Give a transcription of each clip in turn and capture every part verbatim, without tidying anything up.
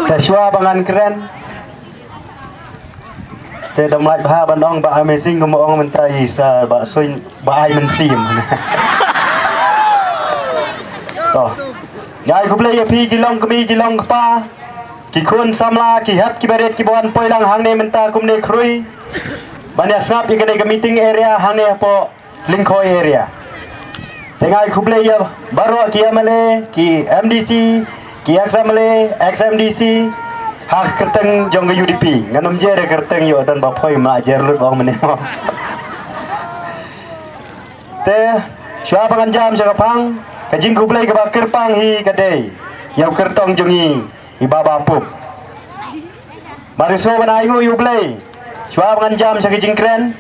Te shuwa ba ngan kren, te dam lait bha ban ong ba amazing, kum ong mynta i sa ba suin ba ai mynsiem. To. Ngai khublei ïa phi ki long kmie ki long kpa, ki khun samla, ki hep ki barit ki ba wan poi lang hangne mynta kumne khrui ban ïa sngap ïa kane ka meeting area hangne hapoh Lyngkhoi area. Te ngai khublei ïa baroh ki M L A, ki M D C, ki ex M L A, ex M D C, ha ka kyrteng jong ka U D P. Ngan ym jer ka kyrteng ïoh don ba phoi ma jer lut ong mynne. Te shuwa ba ngan jam sha ka phang, ka jingkhublei kaba kyrpang hi ka dei ïa u kyrtong jong ngi, i Bah Bah Pup. Bad i sngewbha ban ai nguh ïa U Blei shuwa ba ngan jam sha ka jingkren.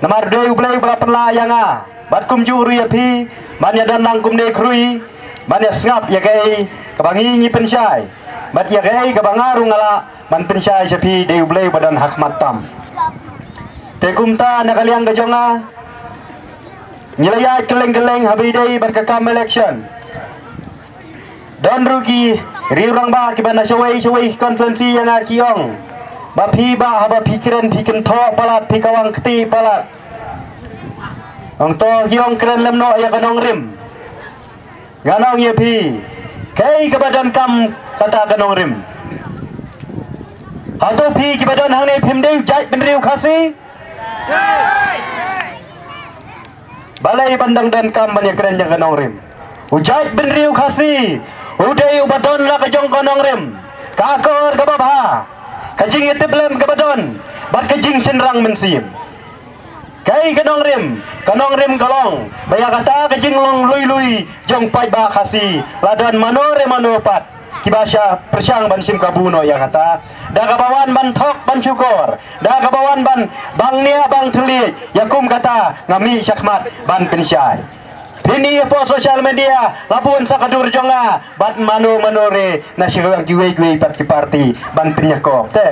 Namar dei U Blei uba la pynlah ïa nga bad kumjuh ruh ïa phi ban ïa don lang kumne khrui ban ïa sngap ïa kaei kaba ngi ngi pynshai bad ïa kaei kaba nga ruh nga lah ban pynshai sha phi, dei U Blei uba don ha khmat tam. Te kumta na ka liang ka jong nga, ngi la ïaid kylleng kylleng haba ïadei bad ka kam election. Don ruh ki riew rangbah kiba na shawei shawei ki constituency ïa nga ki ong ba phi bah, haba phi kren phi kynthoh palat, phi kawang kti palat. Ong to ki ong kren lem noh ïa ka nongrim. Ngan ong ïa phi, kaei kaba donkam kata ka nongrim? Hato phi kiba don hangne phim dei u jaitbynriew Khasi? Balei ban dang donkam ban ïa kren ïa ka nongrim? U jaitbynriew Khasi u dei uba don la ka jong ka nongrim, ka akor kaba bha, ka jingïatiplem kaba don bad ka jingshynrang mynsiem. Kaei ka nongrim? Ka nongrim ka long ba ïa kata ka jinglong lui lui jong paidbah Khasi la don mano re mano pat kiba sha pyrshang ban shim kabu noh ïa kata, da kaba wan ban thok ban shukor, da kaba wan ban bang nia bang thylliej. Ïa kum kata nga mih shakhmat ban pynshai. Phin ïohi hapoh social media la bun sa ka dur jong nga bad mano mano re na sha kiwei kiwei pat ki party ban pynïakop te.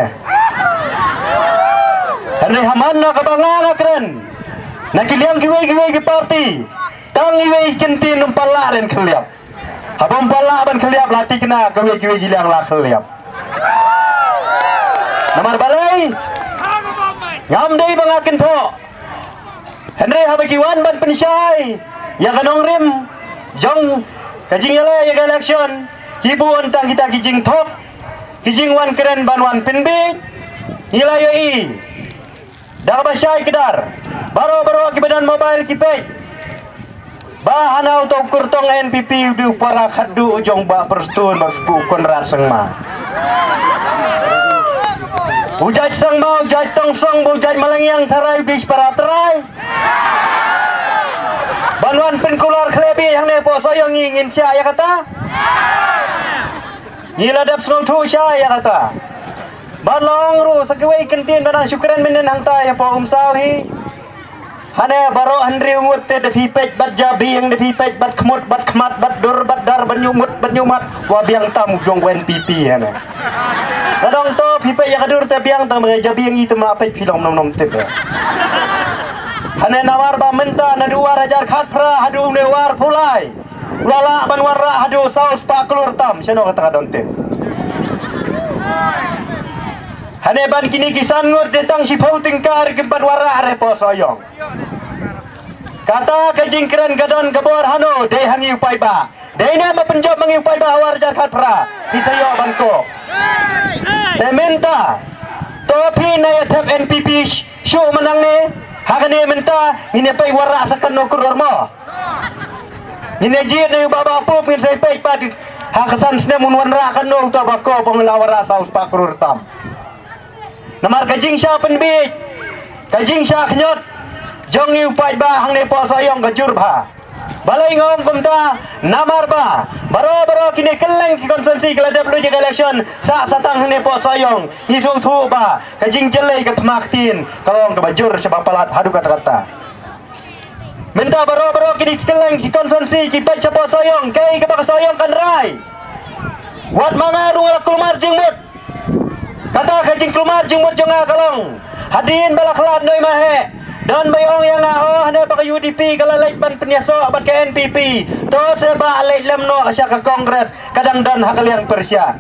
Hynrei ha man na kaba nga nga kren na ki liang kiwei kiwei ki party, tang iwei i kyntien ym pat lah ban khylliap. Haba ym pat lah ban khylliap la thikna kawei kiwei ki liang la khylliap. Namar balei? Ngam dei ba nga kynthoh. Hynrei haba ki wan ban pynshai ïa ka nongrim jong ka jingïaleh ïa ka election, ki bun tang kita ki jingthok, ki jingwan kren ban wan pynbiej. Ngi la ïohi da kaba shai kdar, baroh baroh kiba don mobile ki peit ba hana uto u kyrtong N P P u dei u para khadduh jong Bah Prestone bad u Conrad Sangma. U jait Sangma, u jait Tongsong, u jait Malangiang tharai u dei para trai. Ban wan pynkulor khleh bih hangne hapoh Sohiong, ngi ngin shah ïa kata? Ngi la dep sngewthuh shai ïa kata. Ban long ruh sa kiwei kyntien ba nang shu kren mynnin hangta hapoh Umsaw hi. Hane baroh hynriew ngut te da phi peit bad jabieng, da phi peit bad khmut bad khmat bad dur bad dar bad ñiuhmut bad ñiuhmat, wa biang tam u jong u N P P hane. Nadong to phi peit ïa ka dur te biang tam, jabieng i te ma peit phi long nom nom tip. Hane namar ba mynta naduh u ar hajar khatphra haduh une u arphew lai, u la lah ban wanrah haduh saw spah klur tam, shano kata ka don tip? Hane ban kine ki san ngut dei tang shiphew tyngka ruh kim pat wanrah re hapoh Sohiong. Kata ka jingkren ka don ka bor hano, dei ha ngi u paidbah? Dei ne ba pynjop ma ngi u paidbah ha u ar hajar khatphra? Phi sa ïoh ban kob. Te mynta to phi na ïa thep N P P shuh ma nangne, ha kane mynta ngin ïa peit wanrah sa katno klur mo? Ngin ïa jied na u Bah Bah Pup, ngin sa ïa peit pat ha ka san snem un wanrah katno, uta ba kob ong la wanrah saw spah klur tam. Namar ka jingshah pynbiej, ka jingshah khñiot jong ngi u paidbah hangne hapoh Sohiong ka jur bha. Balei nga ong kumta? Namar ba baroh baroh kine kylleng ki constituency ki la dep lut ïa ka election, sah sa tang hangne hapoh Sohiong. Ngi sngewthuh ba ka jingjyllei ka thma ktien ka long kaba jur shaba palat haduh katta katta. Mynta baroh baroh kine ki kylleng ki constituency ki peit shapoh Sohiong, kaei kaba ka Sohiong kan rai? Wat ma nga ruh nga la kulmar jingmut. Kata ka jingkulmar jingmut jong nga ka long, hadien ba la khlad Noimaheh, don ba ong ïa nga, oh, hane ba ka U D P ka la leit ban pynïasoh bad ka N P P, to se ba leit lem noh sha ka Congress, ka dang don ha ka liang pyrshah.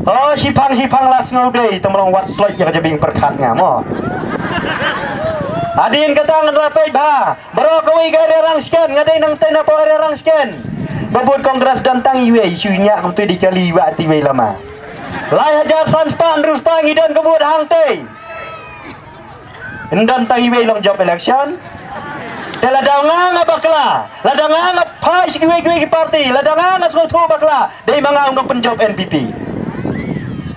Oh, shiphang shiphang la sngewdei, tang ba long wat slot ïa ka jabieng pyrkhat nga mo. Hadien kata ngan la peit bha. Baroh kawei ka area Rangshken, nga dei nangtei na pdeng area Rangshken. Ba vote Congress don tang iwei, shu ñiah kumtu dei kali iwei ti iwei lama. Lai hajar san spah hynriew spah ngi don ka vote hangtei. Ym don tang iwei long jop election. Te lada nga nga bakla, lada nga nga phai sha kiwei kiwei ki party, lada nga nga sngewthuh bakla, dei ma nga u nongpynjop N P P.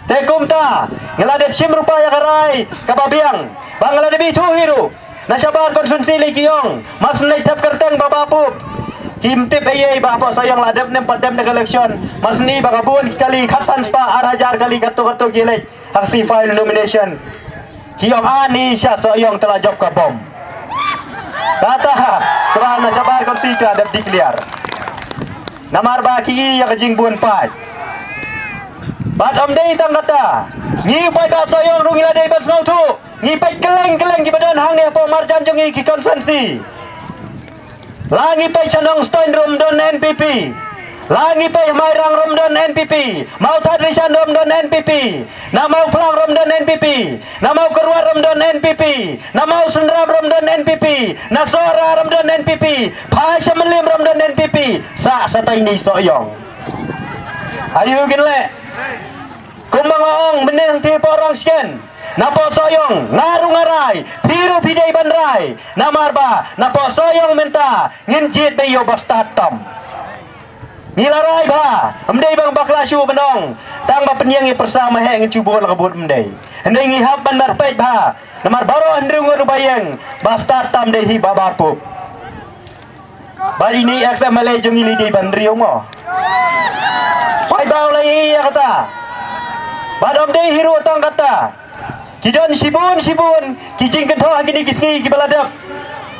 Te kumta nga la dep shim rupa ïa ka rai kaba biang ba nga la dep ithuh hi ruh. Na shabar constituency lei ki ong, mar syn leit thep kyrteng ba ba pup. Kim tip ei ei ba hapoh Sohiong la dep ne ym pat dep na ka election. Mar syn i ba ka bun ki kali khatsan spah ar hajar kali katto katto ki leit ha ka sngi file nomination. Ki ong ani sha Sohiong te la jop ka bom. Kata ka ba na shabar constituency ka dep declare. Namar ba ki i ïa ka jingbun paid. Bad ym dei tang kata, ngi paid ba Sohiong ruh ngi la dei ban sngewthuh. Ngi peit kylleng kylleng kiba don hangne hapoh marjan jong ngi ki constituency. La ngi peit sha Nongstoiñ ruh ym don N P P. La ngi peit Mairang ruh ym don N P P. Mawthadraishan ruh ym don N P P. Na Mawphlang ruh ym don N P P. Na Mawkyrwat ruh ym don N P P. Na Mawsynram ruh ym don N P P. Na Sohra ruh ym don N P P. Phai sha Mylliem ruh ym don N P P. Sa sa tai ni Sohiong. Ayu kin leh. Kumba nga ong mynne hangtei hapoh Rangshken, napoh Sohiong nga ruh nga rai, phi ruh phi dei ban rai. Namar ba napoh Sohiong mynta ngin jied beit ïa u Bastad Tom. Ngi la rai bha, ym dei ba nga bakla shuh ban ong, tang ba pynïeng ïa pyrsa ma heh ngin shu bud la ka bud ym dei. Hynrei ngi hap ban marpeit bha. Namar baroh hynriew ngut ruh ba ïeng, Bastad Tom dei hi ba ba pup. Bad ine i ex M L A jong ngi lei dei ban riew mo. Paidbah u la ïohi ïa kata. Bad ym dei hi ruh tang kata. Ki don shibun shibun ki jingkynthoh ha kine ki sngi kiba la dep.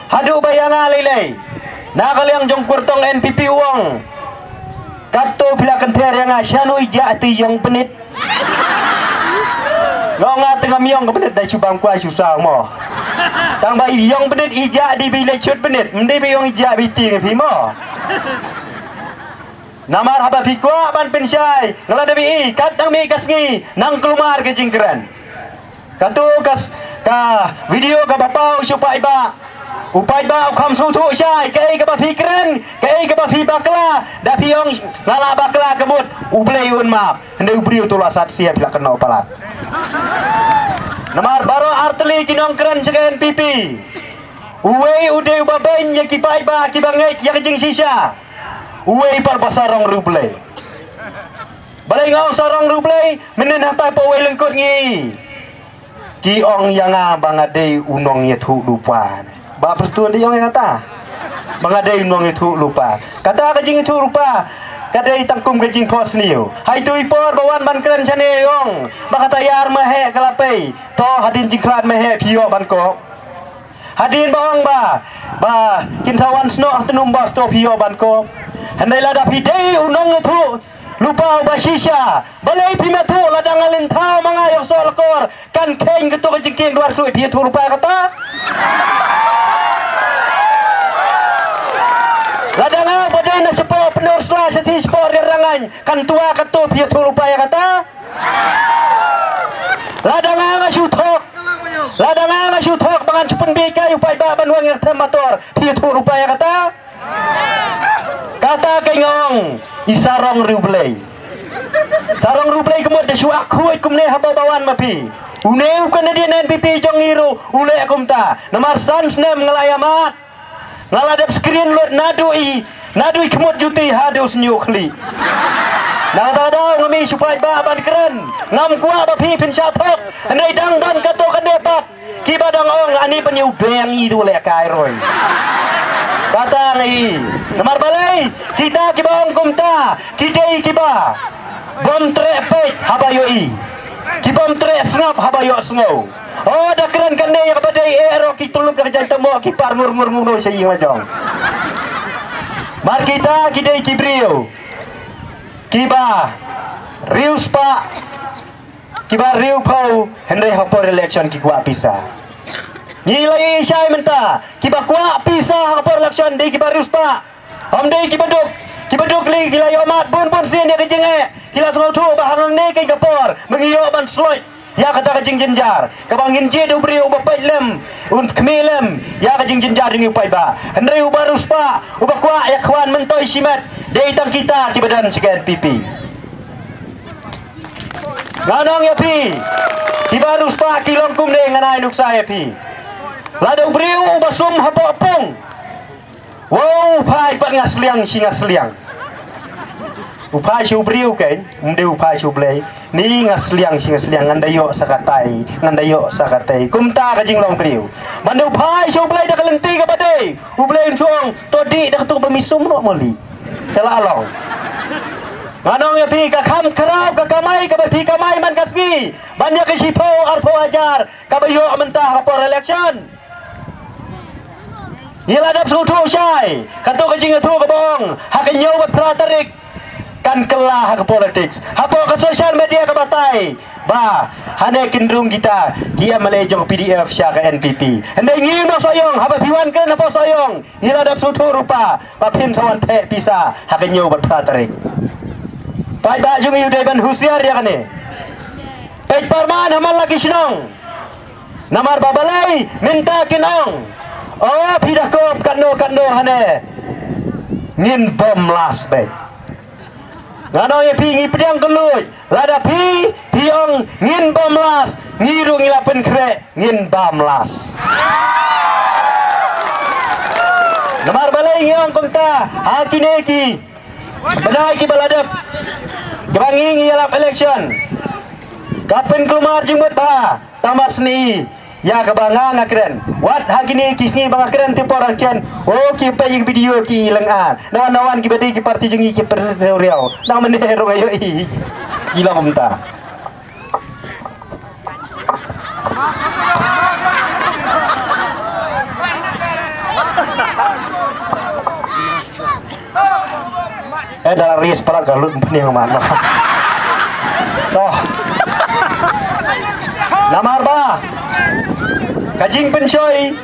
Haduh ba ïa nga lei lei, na ka liang jong kyrtong N P P u ong, katto phi la kynther ïa nga, shano i jah te ïong bnit. Nga ong nga te ngam ïong ka bnit, da shu bam kwai shu saw mo. Tang ba i ïong bnit i jah dei ba i leit shut bnit, ym dei ba i ïong i jah ba i tieng ïa phi mo. Namar haba phi kwah ban pynshai, nga la dep ïohi kat nang mih ka sngi nang kulmar ka jingkren. Kato ka s-, ka video kaba paw sha u paidbah. U paidbah u kham sngewthuh shai kaei kaba phi kren, kaei kaba phi bakla. Da phi ong nga la bakla ka mut, U Blei un map. Hynrei u briew to la sat sia phi la kynnoh palat. Namar baroh artylli ki nongkren jong ka N P P. Uwei u dei uba beiñ ïa ki paidbah kiba ngeit ïa ka jingshisha. Uwei pat ba sarong riewblei. Balei nga ong sarong riewblei? Mynnin hangtai hapoh Wei Lyngkut ngi, ki ong ïa nga ba nga dei u nongïathuhlypa. Bah Prestone dei ong ïa kata ba nga dei u nongïathuhlypa. Kata ka jingïathuhlypa ka dei tang kum ka jingphohsniew. Ha itu i por ba wan ban kren shane ong ba kata ïar ma heh ka la pei. To hadien jingkhlad ma heh phi ïoh ban kop. Hadien ba ong ba, ba kin sa wan snoh ha Tnum Bas to phi ïoh ban kop. Hynrei lada phi dei u nongïathuhlypa uba shisha, balei phim ïathuh? Lada nga lynthaw ma nga ïoh soh lakor, kan kheiñ kato ka jingkieng dwar khlur, phi ïathuhlypa kata? Lada nga ba dei na shapoh Pynursla sha shi shapoh Riat Rangaiñ, kan twa kato, phi ïathuhlypa ïa kata? Lada nga nga shu thok, lada nga nga shu thok ba ngan shu pynbiej kai u paidbah ban wan ïa ka them motor, phi ïathuhlypa ïa kata? Kata ka nga ong i sarong riewblei. Sarong riewblei ka mut da shu akhuid kumne haba ba wan ma phi. Une u candidate N P P jong ngi ruh u leh kumta. Namar san snem nga la ïa mad. Nga la dep screen lut naduh i, naduh i khmut juti haduh snieh khlieh. Nangta daw nga mih shu paidbah ban kren. Ngam kwah ba phi phin shah thok. Hynrei dang don katto katne pat kiba dang ong ani ban ïa u deng i tu leh kai roi. Kata ngi. Namar balei kita kiba ong kumta ki dei kiba bym treh peit haba ïohi, ki bym treh sngap haba ïohsngew. Oh, da kren kane ïa kaba dei eh ruh ki tyllup da ka jaiñtymok, ki par ngur ngur ngur ngur sha ïing la jong. Mar kita ki dei ki briew kiba riewspah, kiba riewphew, hynrei ha por election ki kwah pisa. Ngi la ïohi shai mynta kiba kwah pisa ha por election dei kiba riewspah. Ym dei kiba duk, kiba duk lei ki la ïoh mad bun bun sien ïa ka jingeh. Ki la sngewthuh ba hangne ka por ba ngi ïoh ban sloit ïa kata ka jingjynjar, kaba ngin jied u briew uba peit lem, un khmih lem ïa ka jingjynjar jong u paidbah. Hynrei uba riewspah, uba kwah ïa khwan myntoi shimet, dei tang kita kiba don sha ka N P P. Nga ong ïa phi, kiba riewspah ki long kumne, ngan ai nuksa ïa phi. Lada u briew uba sum hapoh pung, wow, u phai pat nga sliang shi nga sliang. U phai sha u briew kein, ym dei u phai sha u Blei. Ni nga sliang shi nga sliang, ngan da ïoh sa katai, ngan da ïoh sa katai. Kumta ka jinglong briew. Ban da u phai sha u Blei da ka lynti kaba dei, u Blei un shu ong, to dih da kato ba mi sum noh mo lih. Te la long. Nga ong ïa phi, ka kham khraw ka kamai kaba phi kamai man ka sngi ban ïa ka shiphew arphew hajar kaba ïoh mynta ha ka por election. Ngi la dep sngewthuh shai, kato ka jingïathuh kaba ong ha ka hynñiew bad phra tarik kan kylla ha ka politics. Hapoh ka social media ka batai ba hane kin rung kita ki M L A jong P D F sha ka N P P. Hynrei ngi noh Sohiong, haba phi wan kren hapoh Sohiong, ngi la dep sngewthuh ruh ba phin sa wan theh pisa ha ka hynñiew bad phra tarik. Paidbah jong ngi, u dei ban husiar ïa kane. Peit parman ha man la ki shnong. Namar ba balei mynta kin ong, o, phi da kop katno katno hane, ngin bom las beit. Nga ong ïa phi, ngi pdiang kylluid, lada phi, phi ong ngin bom las, ngi ruh ngi la pynkhreh ngin bam las. Namar balei ngi ong kumta? Ha kine ki bnai kiba la dep, kiba ngi ngi ïalap election, ka pynkulmar jingmut bha. Tang mar sni ïa kaba nga nga kren. Wat ha kine ki sngi ba nga kren te por ha kren, o, ki peit ïa ki video ki lyngngoh. Nawan nawan kiba dei ki parti jong ngi ki pyrriaw riaw. Nang mynne ruh nga ïohi. Ki long kumta. Eh, da la ris palat ka lut pynïang man. To. Namar ba ka jingpynshoi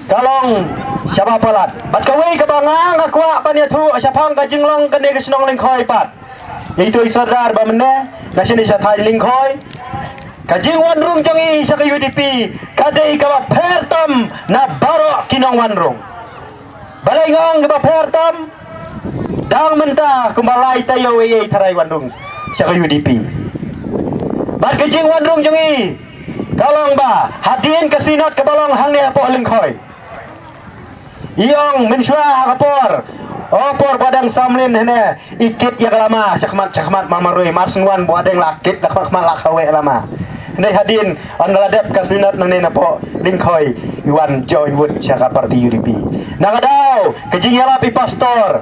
ka long shaba palat. Bad kawei kaba nga nga kwah ban ïathuh shaphang ka jinglong kane ka shnong Lyngkhoi pat. Ïa ito i sordar ba mynne na shane sha thaiñ Lyngkhoi. Ka jingwan rung jong i sha ka U D P ka dei kaba pher tam na baroh ki nongwan rung. Balei nga ong kaba pher tam? Dang mynta kumba lai taïew ei ei tharai wan rung sha ka U D P. Bad ka jingwan rung jong i ka long ba hadien ka synod kaba long hangne hapoh Lyngkhoi, i ong mynshuwa ha ka por, o, por ba dang samlin hane, i kit ïa ka lama shakhmat shakhmat ma marwei, mar shen wan ba dang la kit da khmat khmat la kawei lama. Hynrei hadien ynda la dep ka synod nangne napoh Lyngkhoi, i wan join vote sha ka parti U D P. Na ka daw ka jingïalap i pastor,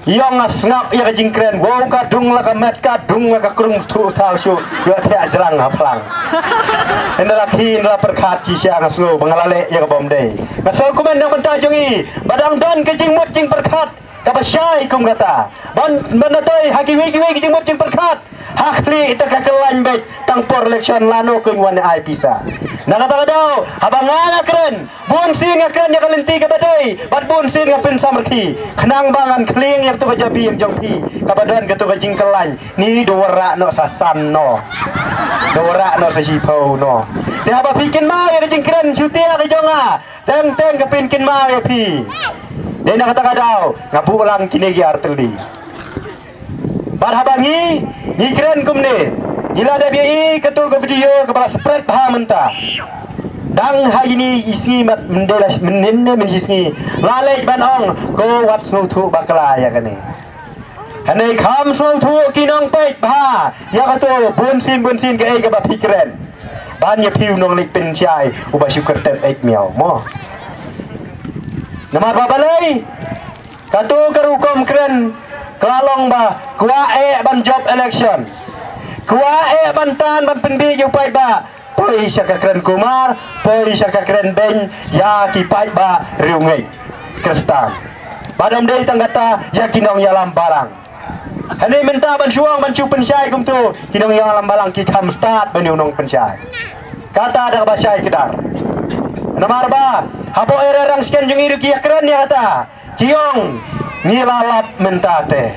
i ong nga sngap ïa ka jingkren, wow, ka dung la ka met, ka dung la ka krung, thu thaw shu ïoh thiah jrang ha phlang. Ynda la khie ynda la pyrkhat shisha nga sngew ba nga la leh ïa ka bym dei. Nga sngew kumne na ka bynta jong i ba dang don ka jingmut jingpyrkhat kaba shai kum kata. Ban, ban da dei ha kiwei kiwei ki jingmut jingpyrkhat, ha khlieh ïa ka kyllaiñ beit, tang por election lano kin wan ai pisa. Na kata ka daw haba nga nga kren, bun sien nga kren ïa ka lynti kaba dei bad bun sien nga pynsamrkhie khnang ba ngan khlieng ïa kato ka jabieng jong phi kaba don kato ka jingkyllaiñ. Ni da wanrah noh sa san noh, da wanrah noh sa shiphew noh. Te haba phi kynmaw ïa ka jingkren shutia ka jong nga, teng teng ka pynkynmaw ïa phi. Dei na kata ka daw nga buh lang kine ki artylli. Bad haba ngi, ngi kren kumne, ngi la dep ïohi kato ka video kaba la spread bha mynta. Dang ha ine i sngi mat mynne la mynne mynne shi sngi la leit ban ong, ko wat sngewthuh bakla ïa kane. Hynrei kham sngewthuh ki nongpeit bha ïa kato, bun sien bun sien kaei kaba phi kren. Ban ïa phi u nongleit pynshai uba shu kyrtep eit miaw mo. Namar ba balei? Kato ka rukom kren ka la long ba kwah eh ban jop election. Kwah eh ban tan ban pynbiej ïa u paidbah. Poi sha ka kren kumar, poi sha ka kren beiñ ïa ki paidbah riewngeit Khristan. Bad ym dei tang kata, ïa ki nongïalam balang. Hynrei mynta ban shu ong ban shu pynshai kumto, ki nongïalam balang ki kham stad ban ïa u nongpynshai. Kata da kaba shai kdar. Namar ba hapoh area Rangshken jong ngi ruh ki ïakren ïa kata. Ki ong ngi la lap mynta te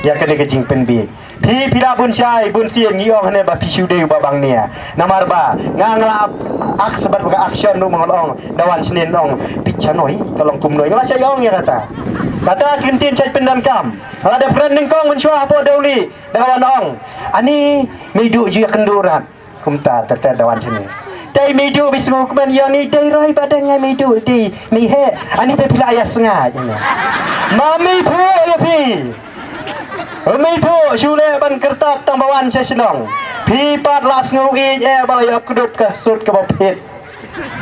ïa kane ka jingpynbiej. Phi phi la bun shai bun sien ngi ong hane ba phi shu dei ba bang nia. Namar ba nga nga la ak sebat ba action ruh ma nga la ong da wan sien ong phi chanoi ka long kumnoi nga la shai ong ïa kata. Kata kin tin shai pyndan kam. Nga la dep ren nyngkong mynshuwa hapoh Dewli da ka wan ong ani mei du ju ïa kyndu rat. Kumta ter ter da wan shane. Dei mei du bi sngew kmen ïa ni dei roi ba dang ïa mei du dei mei he. Ani te phi la ïa snga jane. Ma mei phu ïa phi. Mei phu shu leh ban kyrtap tang ba wan sha shnong. Phi pat la sngew ïeit eh ba la ïa kdup ka sut ka ba phit.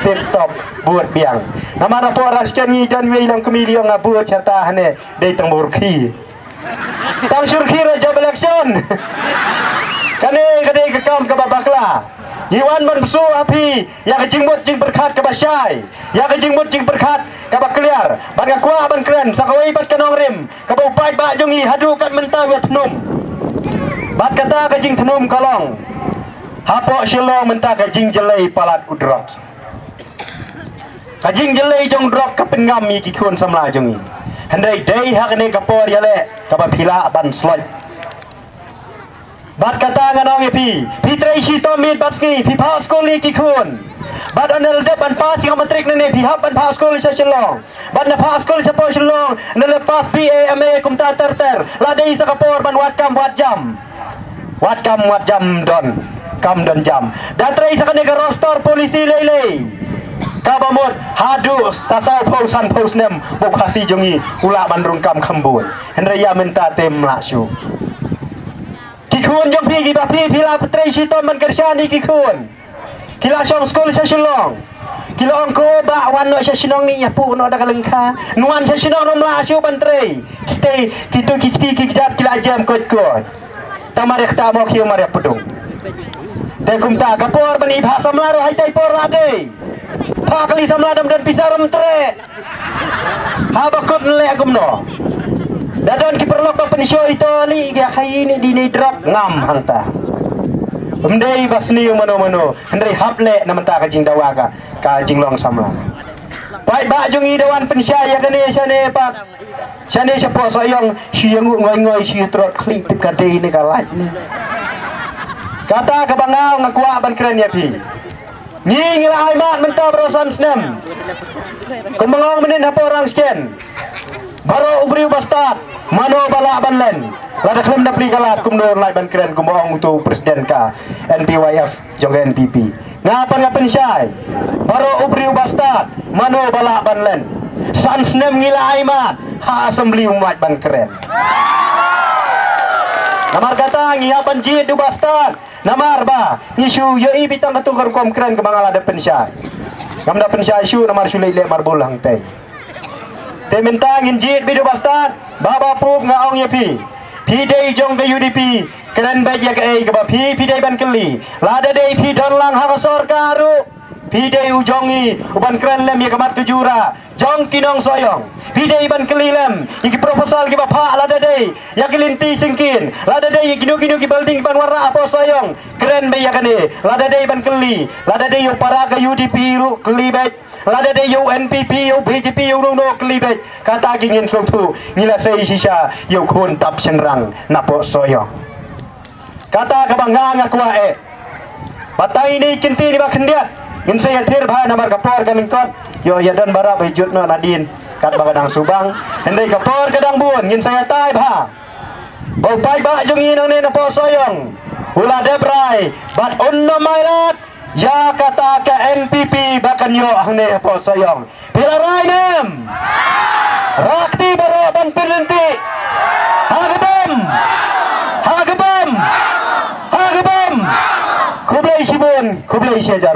Tip top bud biang. Namar na por ras kan ngi don wei long kmie liong a bud chata hane dei tang bur khi. Tang shur khi ra jop election. Kane ka dei ka kam kaba bakla. Ngi wan ban bsuh ha phi ïa ka jingmut jingpyrkhat kaba shai, ïa ka jingmut jingpyrkhat kaba kliar. Bad nga kwah ban kren sa kawei bad ka nongrim kaba u paidbah jong ngi haduh kat mynta u ïa thnum. Bad kata ka jingthnum ka long hapoh Shillong mynta ka jingjylei palat u drok. Ka jingjylei jong drok ka pynngam ïa ki khun samla jong ngi. Hynrei dei ha kane ka por ïaleh kaba phi lah ban sloit. Bad kata ngan ong ïa phi, phi trei shitom miet bad sngi, phi phah skul ïa ki khun. Bad ynda la dep ban pass ïa ka matrik nangne phi hap ban phah skul sha Shillong. Bad na phah skul sha poh Shillong, ynda la pass B A M A kumta ter ter. La dei sa ka por ban wad kam wad jam. Wat kam wat jam don kam don jam. Da trei sa kane ka roster polisi lei lei. Kaba mut haduh sa saw phew san phew snem ba u Khasi jong ngi u lah ban rung kam kham bun. Hynrei ïa mynta te ym lah shuh. Ki khun jong phi kiba phi phi la trei shitom ban kyrshan ïa ki khun. Ki la shong skul sha Shillong. Ki la ong ko ba wan noh sha shnong ni ïa pu noh da ka lyngkha. Nwan sha shnong ym lah shuh ban trei. Kita kitu ki kti ki kjat ki la jem koit koit. Tang mar ïa kata mo khiew mar ïa pdung. Te kumta ka por ban i bha samla ruh hai tai por la dei. Pha kali samla dam don pisa rum tre. Haba kut leh kumno. Da don ki paralok ba pynshoi to li ïa khai ni di ni drok ngam hangta. Ym dei ba sniew mano mano hynrei hap leh na mynta ka jingdawa ka ka jinglong samla. Paidbah jong ngi da wan pynshai ïa kane shane pat. Shane shapoh Sohiong shi ïa ngu ngoi ngoi shi trot khlieh tip ka dei ne ka lait ne. Kata kaba nga nga kwah ban kren ïa phi. Ngi ngi la ai mat mynta baroh san snem. Kumba nga ong mynnin hapoh Rangshken. Baroh u briew ba stad mano ba lah ban len. Lada khlem da pli ka lad kumno lait ban kren kumba ong uto u president ka N P Y F jong ka N P P. Nga pat nga pynshai. Baroh u briew ba stad mano ba lah ban len. San snem ngi la ai mat ha assembly um wad ban kren. Namar kata ngi hap ban jied u ba stad. Namar ba ngi shu ïohi beit tang katu ka rukom kren kaba nga la da pynshai. Ngam da pynshai shuh namar shu leit leh marbul hangtei. Te mynta ngin jied beit u ba stad. Baba Pup nga ong ïa phi. Phi dei jong ka U D P. Kren beit ïa kaei kaba phi phi dei ban kylli. Lada dei phi don lang ha ka sorkar ruh. Phi dei u jong ngi u ban kren lem ïa ka mat ka jura jong ki nong Sohiong. Phi dei ban kylli lem ïa ki proposal kiba phah lada dei ïa ki lynti syngkien, lada dei ïa kino kino ki building ban wanrah hapoh Sohiong. Kren beit ïa kane. Lada dei ban kylli, lada dei ïa u para ka U D P ruh kylli beit. Lada dei ïa u N P P, ïa u B J P, ïa u no no kylli beit. Kata ki ngin sngewthuh ngi la sei shisha ïa u khun tap shynrang napoh Sohiong. Kata kaba nga nga kwah eh. Batai ni kynti ni ba khyndiat. Ngin sa ïathir bha namar ka por ka lyngkot. Ïoh ïa don barap ïa jut noh nadien. Katba ka dang subang. Hynrei ka por ka dang bun ngin sa ïatai bha. Ba u paidbah jong ngi nangne napoh Sohiong u la dep rai bad un nym ailad ïa kata ka N P P ba kan ïoh hangne hapoh Sohiong. Phi la rai ne em? Rakti baroh ban pynlynti. Ha ka bam. Ha ka bam. Ha ka bam. Khublei shibun, khublei shihajar.